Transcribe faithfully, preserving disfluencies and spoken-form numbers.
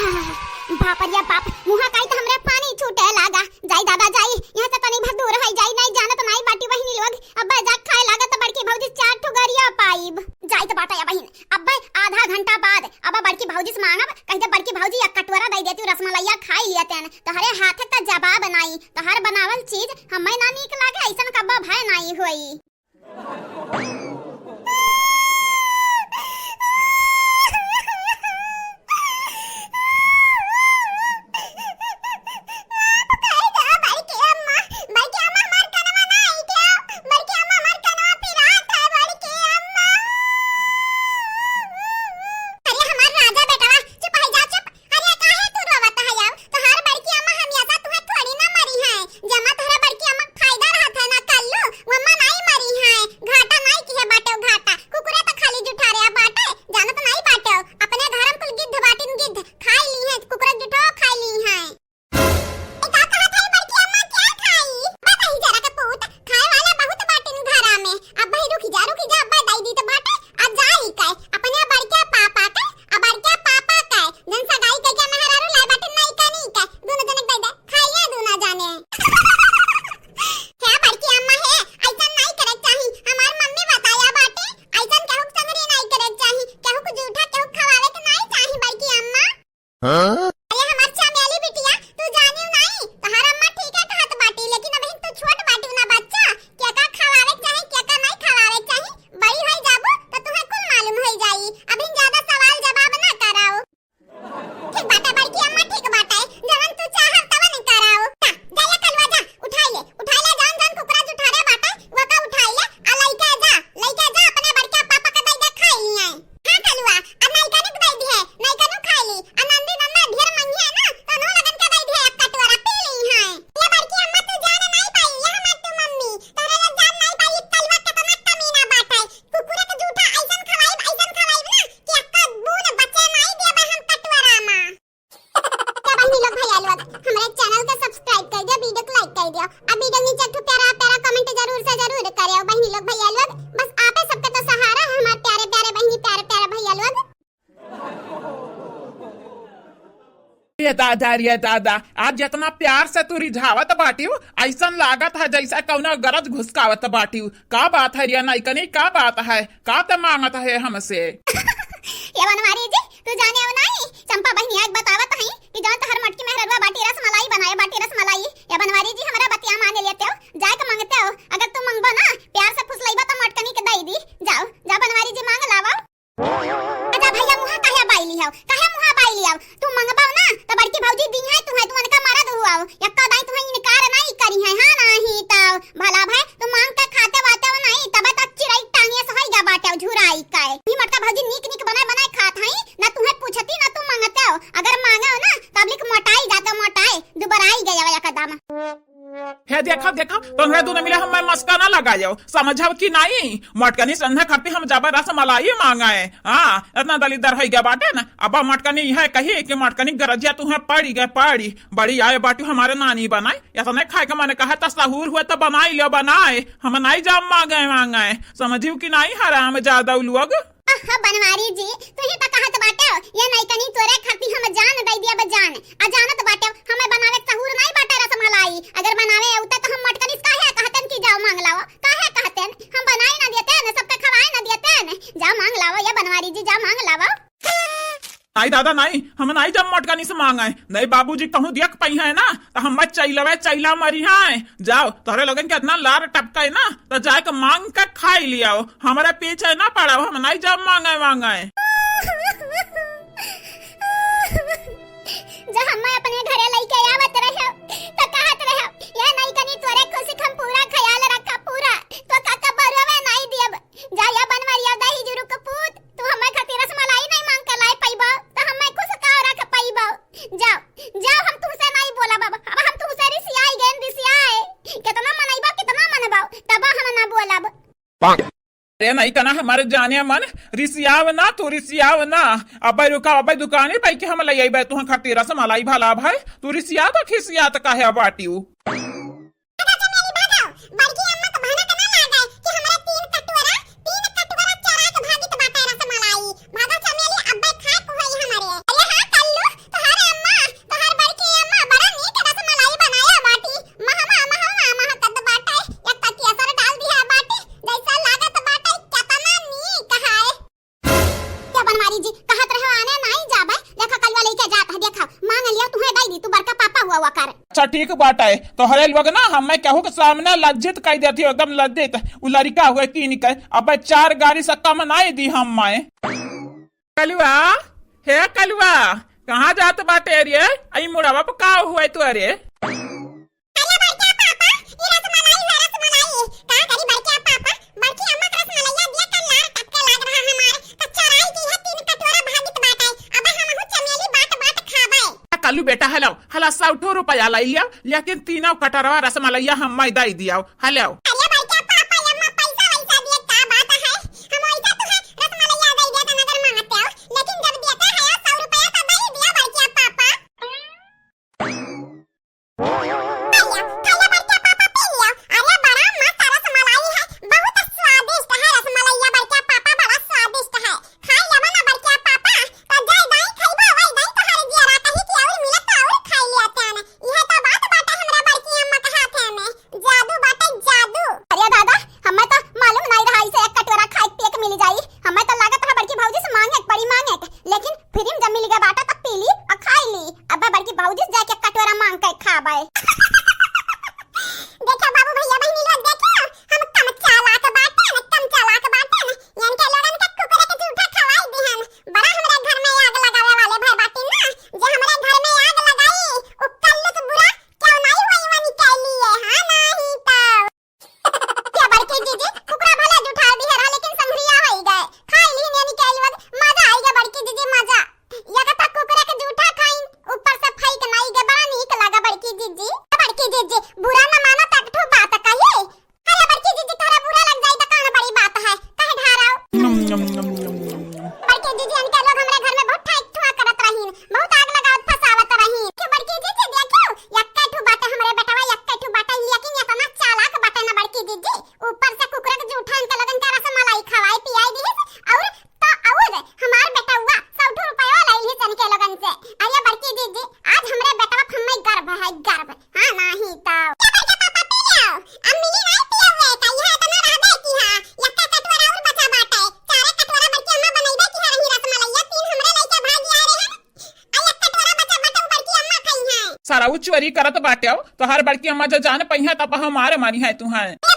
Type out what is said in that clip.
बाप रे बाप, मुँहा काई त हमरे पानी छूटे लागा। जाई दादा जाई, यहाँ से तनी भर दूर होई जाई, नाहीं जानत नाहीं बाटी बहिनी लोग। अब्बे जाके खाए लागा त बड़की भौजी चार ठो गरिया पाइब। जाई त बाटा या बहिन, अब्बे आधा घंटा बाद अब्बे बड़की भौजी से मांगब, कहि दे बड़की भौजी एक कटोरा दे देती, रसमलैया खाई लियतेन। तोहरे हाथ क त जवाब नाहीं, तोहर बनावल चीज हमें ना नीक लागे, ऐसन कब्बो भय नाहीं होई। अरे हमार राजा बेटवा, चुप है जा, चुप। अरे काहे तू रोवत है अब? तोहार बड़की अम्मा हमेशा तुहे थोड़ी ना मरी है। जमा तोहरा बड़की अम्मा के फायदा रहत है ना कल्लू, वो अम्मा नाई मरी है। घाटा नाई किहे बाटे, घाटा। कुकुरे त खाली जुठारे बाटे, जानत नाई बाटे। अपने घर में कुल गिद्ध बाटिन, गिद्ध। खाई ली है, कुकुरे जुठो खाई ली है। ए, का कहत है बड़की अम्मा, क्या खाई? बताई जरा के पूत, खाए वाला बहुत बाटिन घरा में। अब भाई रुकी जा, रुकी जा, अब दई दी त बाटे, आ जाई के, अपने बड़के पापा के, आ बड़के पापा के, जन सगाई के के मेहरारू लाए बाटे नाई का नी के, दोनों जने दे दे, खाइए दोनों जाने। क्या बड़की अम्मा है, ऐसा नाई करे चाही, हमार मम्मी बताया बाटे, ऐसा केहू के संगरी नाई करे चाही, केहू के जूठा केहू के खवावे के नाई चाही बड़की अम्मा। हाँ? अरे हमार चमेली बिटिया, तू जानियो नाई, तोहार अम्मा ठीक है कहत बाटी, लेकिन अबहिन तू छोट बाटियो ना बच्चा, केका खवावे के चाही, केका नाई खवावे के चाही, बड़ी होई जाबू त तुहे कुल मालूम होई जाई। अबहिन ज्यादा सवाल जवाब ना कराओ। ठीक बाटे बड़की अम्मा, ठीक बाटे, जवन तू चाहब तवन कराओ। जा, जा या कलवा जा, उठाई ले, उठाई ले, जौन जौन कुकुरा जुठारे बाटे, वका उठाई ले, आ लइके जा, लइके जा, अपने बड़का पापा के दई दे खाई लियाए। हाँ कलुआ, आ नइकनिक दई दिहे, नइकनु खाई ली, आ नंदी नंदा ढेर मंगिहे ना, तनो लगन के दई दिहे, एक कटोरा पी ली हैं। ये बड़की अम्मा तू जान नाई पाई, ये हमार तू मम्मी, तोहरे लोग जान नाई पाई, कलुआ केतना कमीना बाटे, कुकुरा के जूठा ऐसन खवाइब, ऐसन खवाइब ना, कि एक्का बून बचे नाई देबे हम कटोरा में। तो बहिनी लोग, भैया लोग, हमरे channel के subscribe कर दियो, video को like कर दियो, अब video नीचे एक ठो प्यारा प्यारा comment जरूर से जरूर करियो बहिनी लोग, भैया लोग। बस आपे सबके तो सहारा है हमार प्यारे प्यारे बहिनी, प्यारे प्यारे भैया लोग। ये दादा रे दादा, आज जितना प्यार से तू रिझावत बाटिउ, ऐसन लागत है जैसे कौनो गरज घुसकावत बाटिउ। का बात है रे नइकनी, का बात है, का ते मांगत है हमसे? ये बनवारी जी, तू जाने हो नाई, चंपा बहिनी आज बतावत हई कि जौन तोहर मटकी मेहररुआ बाटी रसमलाई बनाए, बाटी रसमलाई। ये बनवारी जी, हमरा बतिया मान लेते हो, जाए के मांगते हो। अगर तू मांगबो ना, प्यार से फुसलैबो तो मटकनी के दई दी। जाओ, जा बनवारी जी मांग लावो। अच्छा भैया, मुहा काहे बाई लियाओ, काहे मुहा बाई लियाओ? तू मांगबो ना, तो बड़की भौजी दी है तुहे, तू उनका मरद हुआओ, यक्का दाई तुहे इनकार नाई करी है, हाँ नाई तो भला भाई, तू मांग के खाते वाते हो नाई, तबे तो चिरई टांगिए से होई गा बाटे झुराई। काय? ई मटका भौजी नीक नीक बनाए बनाए खात हई, ना तुहे पूछती ना तू मांगते हो। अगर मांगे हो ना, तबलिक मोटाई जाते, मोटाई, दुबराई गया हो एकदम। हे देखो, देखो, तोहरे दुनो मिले हमें मस्का ना लगायो, समझब कि नाई? मटकनी संधा खाती हम जाबे रसमलाई मांगे। हाँ, इतना दलिद्दर होई गया बाटे ना, अब मटकनी यह कही कि मटकनी गरजिया तुहे पड़ी गए, पड़ी। बड़ी आए बाटू हमारे नानी बनाए, इतने खाए के मन कहे त सहूर हुए त बनाई लियो बनाए, हम नाई जाब मांगे मांगे, समझियो कि नाई हरामजादा लोग? अह बनवारी जी, तू ही त कहत बाटे, ये नइकनी तोरे खाती हम जान दई दिया बा जान, आ जानत बाटे, हमें बनावे सहूर नाई बाटे रसमलाई, अगर बनावे उते तो हम मटकनी से काहे कहतेन कि जाओ मांग लाओ, काहे कहतेन, हम बनाई ना देतेन, सबके खवाए ना देतेन, जाओ मांग लाओ, ये बनवारी जी जाओ मांग लाओ। नाई दादा नाई, हम नाई जब मटकनी से मांगे। नाई बाबूजी कहूँ दियक पई है ना, तो हम चैलवे चैला मरी हैं। जाओ, तोहरे लोगन के इतना लार टपका है ना, तो जाए के मांग के खाई लियाओ। हमारे पीछे ना पड़ाओ, हम नाई जब मांगे मांगे। जब हमें अपने घरे लइके आवत रहे, तो कहत रहे, "ये नइकनी तोरे खुशी के हम पूरा ख्याल रखा, पूरा। तो काका बरुआ नाई दियब।" जा या बनवरिया दही जुरु के पूत, तू हमें खातिर रसमलाई नहीं मांग के लाई पइबो, तो हमें खुश का रख पइबो। जाओ, जाओ, हम तुमसे नहीं बोलब अब, अब हम तुमसे रिसियाई गए, रिसियाए। कितना मनइबो, कितना मनबो, तब हम ना बोलब। अरे नहीं तना हमारे जाने मन, रिसियाव ना, तू रिसियाव ना। अबे रुका, अबे दुकाने पे कि हम ले आइबे तुह खातिर रसमलाई भला भाई, तू रिसियात खिसियात काहे बाटियो? भागा चमेली, भागा। बड़की अम्मा के भनक ना लागे कि हमरे तीन कटोरा, तीन कटोरा चोरा के भागित बाटे रसमलाई। भागा चमेली, अब्बे खाए के होई हमरे। अरे हाँ कल्लू, तोहार जी, कहत रहे आने नाहीं जाबे, देखा कलुआ लइके जात है, देखा, माँग लिया, तुहैं दइ दी, तू बड़का पापा हुआ, हुआ कर। अच्छा ठीक बाटे, तोहरे लोग ना हमें केहू के सामने लज्जित कइ देती हो, एकदम लज्जित। उ लड़िका हुए कीन के, अबे चार गारी से कम नाहीं दी हमें। कलुआ, हे कलुआ, कहाँ जात बाटे रे? अई मुड़वा पे का हुए तोहरे? अरे बड़का पापा, ई रसमलाई है, रसमलाई। का करी बड़का पापा, बड़की अम्मा के रसमलैया दिया के लार टपके लाग रहा हमार। त चोराई की है तीन कटोरा भागित बाटे। अबे हमहू चमेली बाट बाट खाबे। आ कलू बेटा, हलो, हला सौ ठो रुपया लाई लिया, लेकिन तीनों कटोरवा रसमलैया हम्मै दइ दिया। हलो। अरे बड़का पापा, अम्मा पैसा वैसा दिए का बात है? हम वैसा तो है रसमलैया दइ दिया त नगर मांगते हो, लेकिन जब देते हैं सौ रुपया तो दइ दिया बड़का पापा। खा लिया, खा लिया बड़का पापा, पी लिया। अरे बड़ा मस्त रसमलाई है, बहुत स्वादिष्ट है रसमलैया बड़का पापा, बड़ा स्वादिष्ट है। खा लिया ना बड़का पापा, तो जय दाई खइबा, वही दाई तोहरे जियरा कही कि और मिलत तो और खाई लिया तेने। इहे तो बात बाटे हमरा बड़की अम्मा के हाथे में, जादू बाटे जादू। अरे दादा, हमें तो मालूम नहीं रहा इसे एक कटोरा खाए पिए के मिल जाई। हमें तो लागत रहा बड़की भौजी से मांगे के पड़ी, मांगे के। लेकिन फ्री में जब मिल गया बाटा तब पी ली और खाई ली। अब बड़की भौजी से जाके कटोरा मांग के खाबे। देखो बाबू भैया बहनी लोग, देखो हम कम चालाक बाटे न, कम चालाक बाटे न। यानी के लोगन के कुकुरे के जूठा खवाई दिहन। बड़ा हमरे घर में आग लगावे वाले भय बाटी ना, जे हमरे घर में आग लगाई, उ कल्लू से बुरा क्यों नहीं हुई वनी के लिए, हाँ नहीं तो। क्या बड़की जीजी, कुकुरा भले जूठा दिहे रहा, लेकिन संघरिया होई गए। खाई ली नेनी के आइल वद, मजा आई गए बड़की जीजी, मजा। या कथा कुकुरा के जूठा खाइन, ऊपर से फेंक नाई गए, बड़ा नीक लगा बड़की जीजी। बड़की जीजी, बुरा न मानो त एक ठो बात कही। अरे बड़की जीजी, तोहरा बुरा लग जाई त कौन बड़ी बात है, कहे ढाराओ। नम, नम, नम, नम, नम, नम। बड़की जीजी, इनके लोग हमरे घर में बहुत ठाई ठुआ करत रहीन, बहुत आग लगावत फसावत रहीन। क्यों बड़की जीजी, देखियो, यक्के ठू बाटे हमरे बेटवा, यक्के ठू बाटे, लेकिन इतना चालाक बाटे ना बड़की जीजी। ऊपर से कुकुरा के जूठा इनके लोगन के रसमलाई खवाई पियाई दिहिस, और तो और हमार बेटवा सौ ठू रुपया लाई लिहिस इनके लोगन से। अरे बड़की जीजी, आज हमरे बेटवा पे हमें गर्व है, गर्व। हाँ, नाही तो। क्या बड़का पापा पी लियो? अब मिली नाही पियो हुए का, यहाँ इतना रहबे की हाँ, यक्का कटोरा और बचा बाटे। चारे कटोरा बड़की अम्मा बनइबे की है रही रसमलैया, तीन हमरे लइके भागी आए रहे। आ यक्का कटोरा बचा बाटे, उ बड़की अम्मा खाई हैं। सारा उ चोरी करत बाटे, तो हर बड़की अम्मा जो जान पई है, तब हमारे मारी है तू है। ए